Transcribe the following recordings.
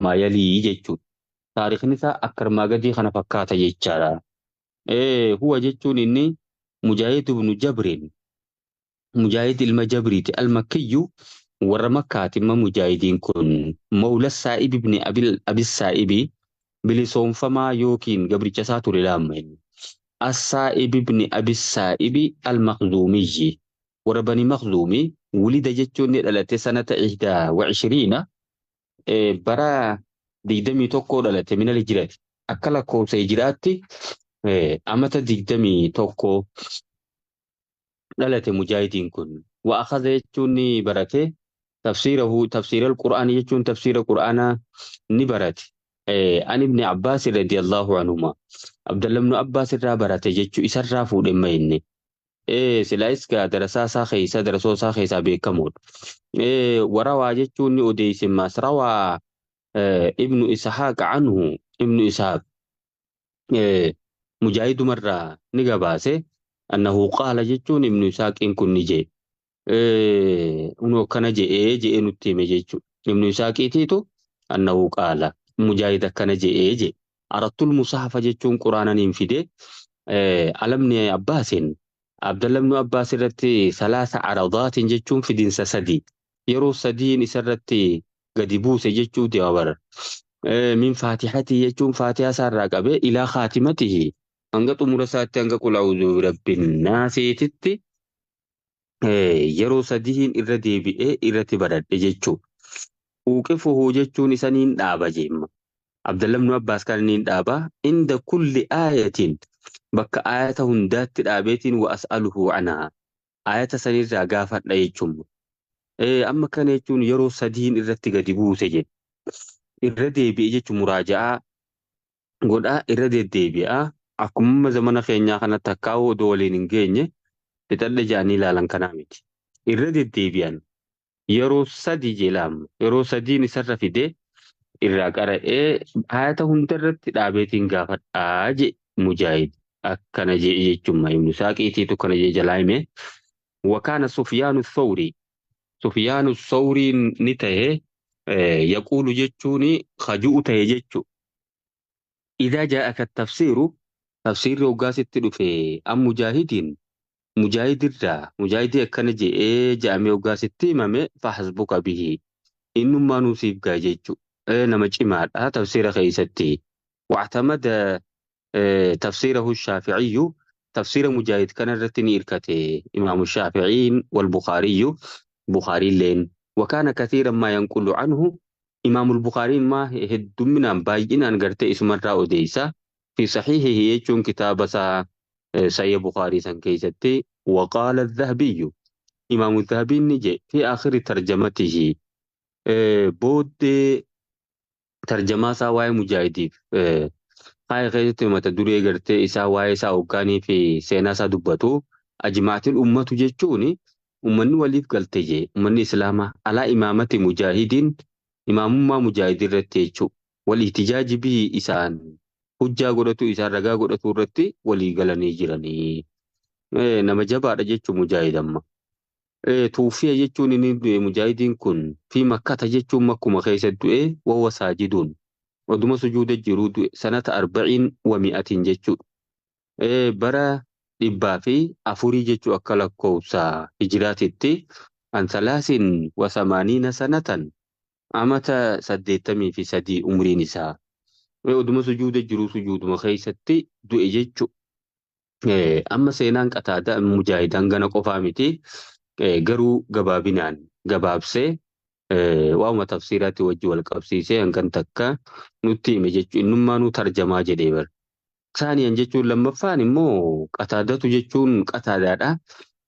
Kamaa yalii jechuudha. Taarikhni isaa akka armaa gadii kana fakkaata jechaadha. Huwa jechuun inni Mujaahid ibnu Jabriin Mujaahid ilma Jabriiti al-Makkiyyu warra Makkaati imma Mujaahidiin kun Mawla Saa'ib ibni Abi Saa'ibi bilisoomfamaa yookiin gabricha isaa ture laamma inni. As-Saa'ib ibni Abi Saa'ibi al-Makhzuumiyyi warra Bani Makhzuumi wulida jechuun ni dhalate sanata ihdaa wa ishiriina bara 21 dhalate minal hijrati akka lakkoofsa hijraatti amata 21 dhalate mujaahidiin kun. Wa akhadha jechuun ni barate tafsiirahu tafsiira alqur'aanii jechuun tafsiira qur'aanaa ni barate. An ibni Abbaas radiyallahu anhuma Abdallah ibnu Abbaas irraa barate jechuu isarraa fuudhe ma inni. Silaayis gaa darasaa isaa keessa darasoo isaa keessaa beekamoodha. Warawaa jechuun ni odeesse maas rawaa ibnu Ishaaq anhu ibnu Ishaaq mujaahidumarraa ni gabaase annahu qaala jechuun ibnu Ishaaqiin kun ni jee. Unoo akkana je'ee je'ee nutti hime jechuudha. Ibnu Isaaqiitiitu annahu qaala mujaahid akkana je'ee je. Arattul musaafa jechuun quraana niin fide alamni Abbaasin Abdalla ibnu Abbaas irratti salaasa aradaatiin jechuun fidinsa sadi yeroo sadiin isarratti gadi buuse jechuu deema bara. Min faatihatii jechuun faatihaa isaarraa qabee ilaa khaatimatihi hanga xumura isaatti hanga qul a'uudhu birabbin naasiititti yeroo sadiin irra deebi'ee irratti baradhe jechuu. Uuqifuhu jechuun isa niin dhaaba jeemma. Abdalla ibnu Abbaas kana niin dhaaba. Inda kulli aayatin bakka aayata hundaatti dhaabeetiin wa as'aluhu anhaa. Aayata sanirraa gaafadha jechuun. Amma kana jechuun yeroo sadiin irratti gadi buuse jedhe. Irra deebi'e jechuun muraaja'aa godhaa irra deddeebi'aa akkuma zamana keenyaa kanatti takkaa'uu odoo waliin hin geenye fixadhe jedhanii ilaalan kanaa miti. Irra deddeebi'an yeroo sadi jedhama. Yeroo sadiin isarra fidee irraa qara'ee ayata hundarratti dhaabeetiin gaafadhaa jedhe Mujaahid. Akkana jedhe jechuun Ibnu Saaqiitiitu kana jedhe jalaa hime. Wakaana Sufyaanu Thawrii Sufyaanu Thawriin ni ta'e yaquulu jechuun kaju'u ta'e jechuudha. Idaa jaa'aka tafsiiru tafsiirri hoggaa sitti dhufe an mujaahidiin mujaahidirraa mujaahidii akkana je'ee je'amee hoggaa sitti himame fahasbuka bihi innummaanuu siif ga'a jechu nama cimaadha tafsiira keessatti wa'tamada tafsiirahu shaafi'iyyu tafsiira mujaahid kana irratti ni irkate imaamu shaafi'iin wal bukhaariyyu bukhaariilleen wakaana kathiiran maa yanqulu anhu Imaamul Bukhaariin maa heddumminaan baay'inaan gartee isumarraa odeeysa. Fi sahiihihi jechuun kitaaba isaa Sahih Bukhaarii san keessatti waqaala Dhahabiyyu Imaamu Dhahabiin ni jedhe fi aakhiri tarjamatihi booddee tarjamaa isaa waa'ee mujaahidiif haaya keessatti mata duree gartee isaa waa'ee isaa hoggaanii fi seenaa isaa dubbatu ajmaatil ummatu jechuun Ummanni waliif galte jee ummanni islaamaa alaa imaamati mujaahidiin imaamummaa mujaahid irratti jechuu wal ihtijaaji bihi isaan hujjaa godhatuu isaan ragaa godhatuu irratti walii galanii jiranii. Nama jabaadha jechuu mujaahid amma. Tuuffiya jechuun inni du'e mujaahidiin kun fi makkata jechuun makkuma keessa du'e wahuwa saajiduun oduma sujuuda jiruu du'e sanata arba'iin wa mi'atiin jechuudha. Bara 400 jechuu akka lakkoofsa hijiraatitti an salaasin wa samaaniina sanatan amata 83 umriin isaa. Oduma sujuuda jiruu sujuuduma keessatti du'e jechu. Amma seenaan Qataada Mujaahid hangana qofaa miti. Garuu gabaabinaan gabaabsee waa'uma tafsiiraatti wajji wal qabsiisee hangan takka nutti hime jechu. Innummaanuu tarjamaa jedhee bara. Saaniyan jechuun lammaffaan immoo Qataadatu jechuun Qataadaadha.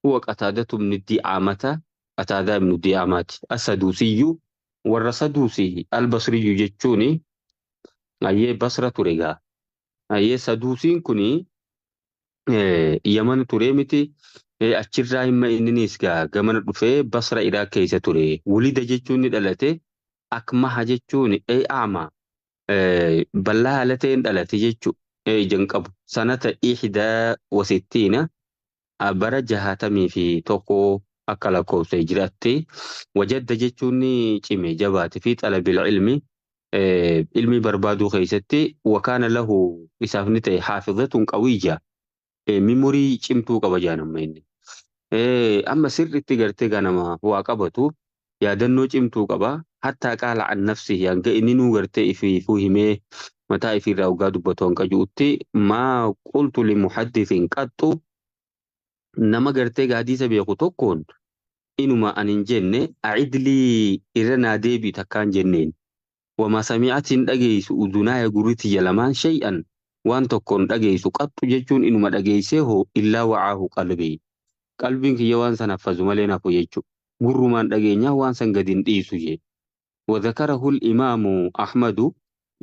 Huwa Qataadatu ibnu Di'aamata Qataadaa ibnu Di'aamaati. As-Saduusiyyu warra Saduusi Al-Basriyyu jechuuni ayyee Basra ture gaa. Ayyee Saduusiin kuni Yaman ture miti achirraa himma inniniis gaa gamana dhufee Basra Iraaq keessa ture. Wulida jechuun ni dhalate. Akmaha jechuun a'ma Bal'aa haala ta'een dhalate jechu ija hin qabu. Sanata ihdaa wa sittiina bara 61 akka lakkoofsa hijraatti. Wajadda jechuun ni cime jabaate fi xalabil ilmi Ilmii barbaaduu keessatti wakaana lahu isaaf ni ta'e haafizatun qawiyya, memory cimtuu qaba jaan amma inni. Amma sirriitti gartee ganama waa qabatu, yaadannoo cimtuu qaba. Hattaa qaala an nafsihi, hanga inni nuu gartee ifiifuu himee mataa ifiirraa hoggaa dubbatu hanqa ju'utti, maa qultu limuhaddithin qaxxu, nama gartee hadiisa beeku tokkoon inuma an hin jenne, a'idlii, irra naa deebii takkaan jenneen. Wamaa sami'atiin dhageessu udunaaya, gurri tiyya lamaan, shay'an, waan tokkoon dhageessu, qaxxu jechuun inuma dhageessee hoo, illaa wa'aahu qalbii, qalbiin kiyya waan san haffazu malee nafu jechu, gurrumaan dhageenyaa waan san gadi hin dhiisu jee. وذكره الإمام أحمد،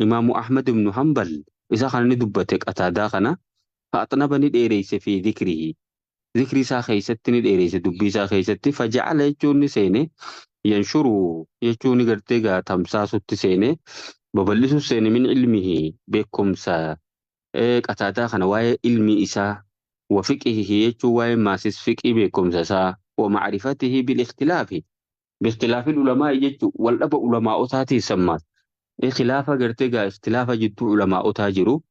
إمام أحمد بن حنبل إذا كان دبت قتادة خنا، فأطنب نديريس في ذكره، ذكري سا خيست نديريس دبي سا خيست، فجعل يجون سيني، ينشر يجون غرتيغا تمساسو سيني، ببلسو سيني، من علمه بكم سا قتادة خنا، واي علمي إسا، وفقهه يجو واي ماسس فقه بكم سا، ومعرفته بالاختلاف، باختلاف العلماء يجو والأب علماء تاتي سمات خلافة غرتيغا اختلاف جدو علماء تاجرو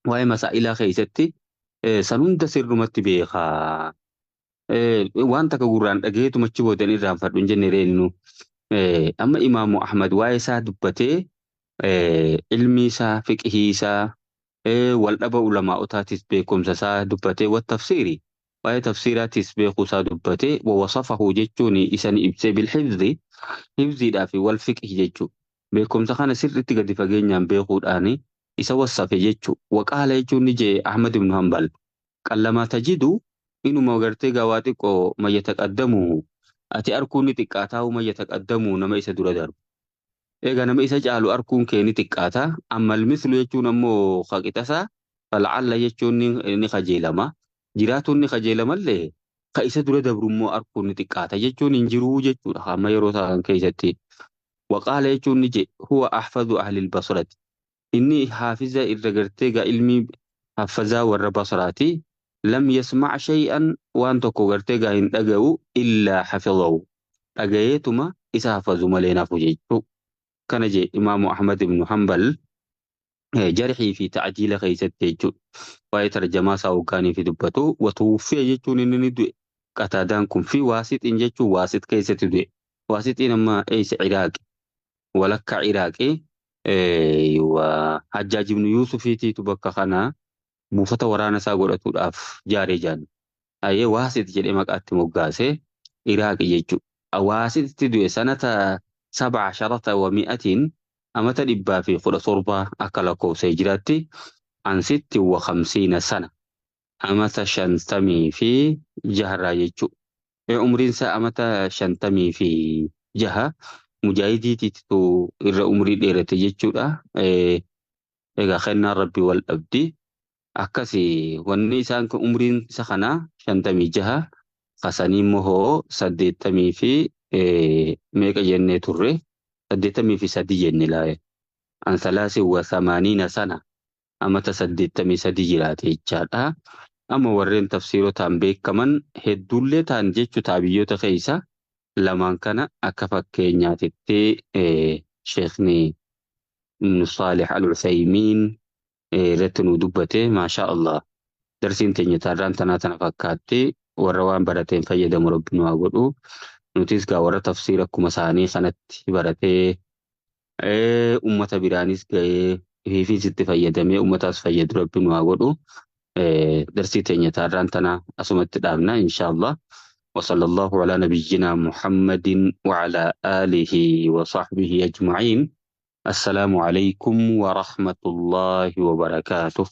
واي مسائل خيستي sanhunda sirrumatti beekaa. Waan takka gurraan dhageetu machi boodan irraanfadhu hin jenne reennu. Amma Imaamu Ahmad waa'ee isaa dubbatee, ilmi isaa, fiqhii isaa, wal dhaba ulamaa'otaatis beekumsa isaa dubbatee, wa tafsiiri, waa'ee tafsiiraatis beekuu isaa dubbatee, wa wasafahu jechuun isa ni ibsee, bilhifzi, hifziidhaa fi wal fiqhi jechuu, beekumsa kana sirriitti gadi fageenyaan beekuudhaani isa wasafe jechuu. Waqaala jechuun ni jee Ahmad ibn Hanbal, qallamaa tajidu, inuma gartee gawaa xiqqoo, man yataqaddamu, ati arkuun ni xiqqaataa, man yataqaddamu, nama isa dura darbu. Egaa nama isa caalu arkuun kee ni xiqqaata. Amma almislu jechuun ammoo haqixasaa falacalla jechuun ni kajeelama. Jiraatuun ni kajeelamallee, ka isa dura dabru immoo arkuun ni xiqqaata jechuun hin jiruu jechuudha. Amma yeroo ta'an keessatti. Waqaala jechuun ni je, huwa ahfadhu ahli basrati. Inni haafiza irra gartee gaa ilmii haffazaa warra Basraati. Lam yasmac shay'an, waan tokko gartee gaa hin dhaga'u, illaa hafizahu, dhagayeetuma isa hafazu malee nafu jechuu. Kana jee Imaamu Ahmad ibnu Hanbal jarhii fi ta'jiila keessatti jechuudha. Waa'ee tarjamaa isaa hoggaanii fi dubbatu. Watuwuffiya jechuun inni ni du'e. Qataadaan kun fi Waasixin jechuun Waasit keessatti du'e. Waasixiin amma eessa? Iraaqi. Walakkaa Iraaqi. Hajjaaj ibnu Yuusufiitiitu bakka kana buufata waraana isaa godhatuudhaaf jaaree jaan. Ayyee, Waasit jedhee maqaatti moggaase, Iraaqi jechuudha. Waasitti du'e sanata 117, amata 117 akka lakkoofsa hijiraatti, an 56 sana, amata 56rraa jechuudha. Umriin isaa amata 56, mujaahidiitiitu irra umrii dheerate jechuudha. Egaa kennaan Rabbi wal dhabdi. Akkasi wanni isaan kun umriin isa kanaa 56, kasanii immoo hoo saddeettamii fi meeqa jennee turre? 83 jenne laa'e. An 83 sana, amata 83 jiraate jechaadha. Amma warreen tafsiirotaan beekaman hedduullee ta'an jechuu, taabiyyoota keessa lamaan kana akka fakkeenyaatitti Sheekni Ibn Saalih Al-Uthaymiin irratti nu dubbate, maashaa Allah. Darsiin teenya taarraan tanaa tana fakkaatti. Warra waan barateen fayyadamu Rabbi nu haa godhu. Nutis gaa warra tafsiira akkuma isaanii kanatti baratee ummata biraanis ga'ee, ifiifis itti fayyadamee ummataas fayyadu Rabbi nu haa godhu. Darsii teenya taarraan tana asumatti dhaabna insha Allah. وصلى الله على نبينا محمد وعلى آله وصحبه أجمعين. السلام عليكم ورحمة الله وبركاته.